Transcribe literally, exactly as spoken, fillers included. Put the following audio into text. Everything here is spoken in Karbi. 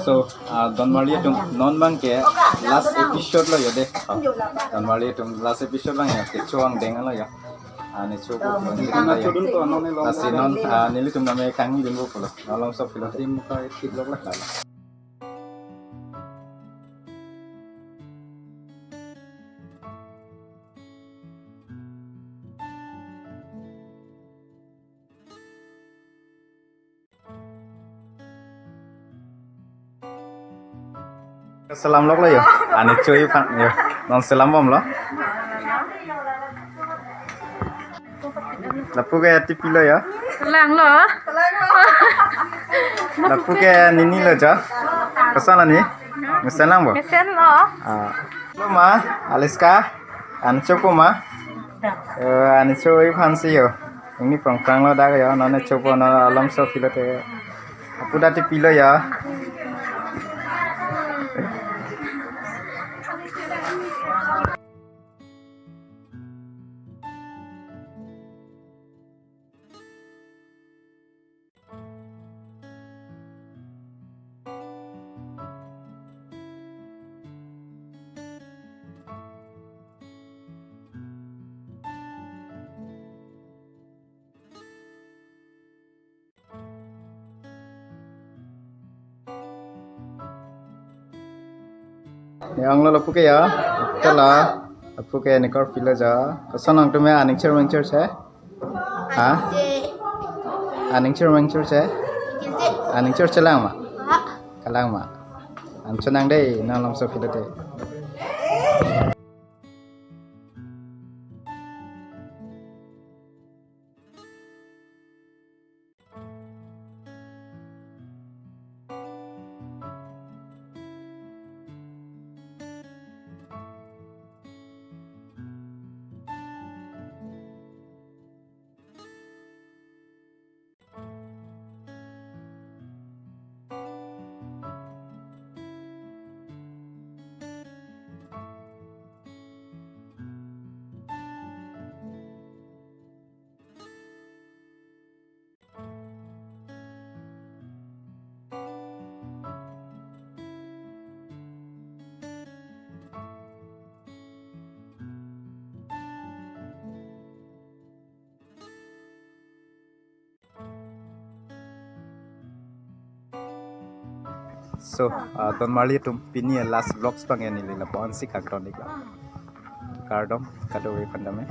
So, ah, don marli atum, non abang ke last episode lo yo de. Oh, don marli atum, last episode abang yo, kecho angdeng lo yo. Ah, ne cho ko, lasi non, ah, nelitum name kangdunpo pulo. Nalong so pulo. Tim ka kit lok la. Selam lok lo yo. Ani cho-i aphan yo. Non selam bomlo. Lapu ke tipilo yo. Selam lo. Lapu ke nini lo jo. Koson ani? Mesen lang bo? Mesen lo. Ah. Lo ma, Aliska. Ani chopo ma? Eh, ani cho-i aphansi yo. Ingni prong prang lo dak yo, non ne chopo, non alom so pulote. Apu ta tipilo yo. Ne anglo lapu ke ya. Tela. Lapu ke ne kor pilo ja. Koson nangtum aning cher meng cher se? Ha? Aning cher meng cher se? Aning cher chelang ma? Kalang ma? An chenang dei, nang alom so pulote. So, ah, don marli atum, pini last vlogs abang neli lapu-ansi kangton iklo. Kardom, kadokave aphan tame.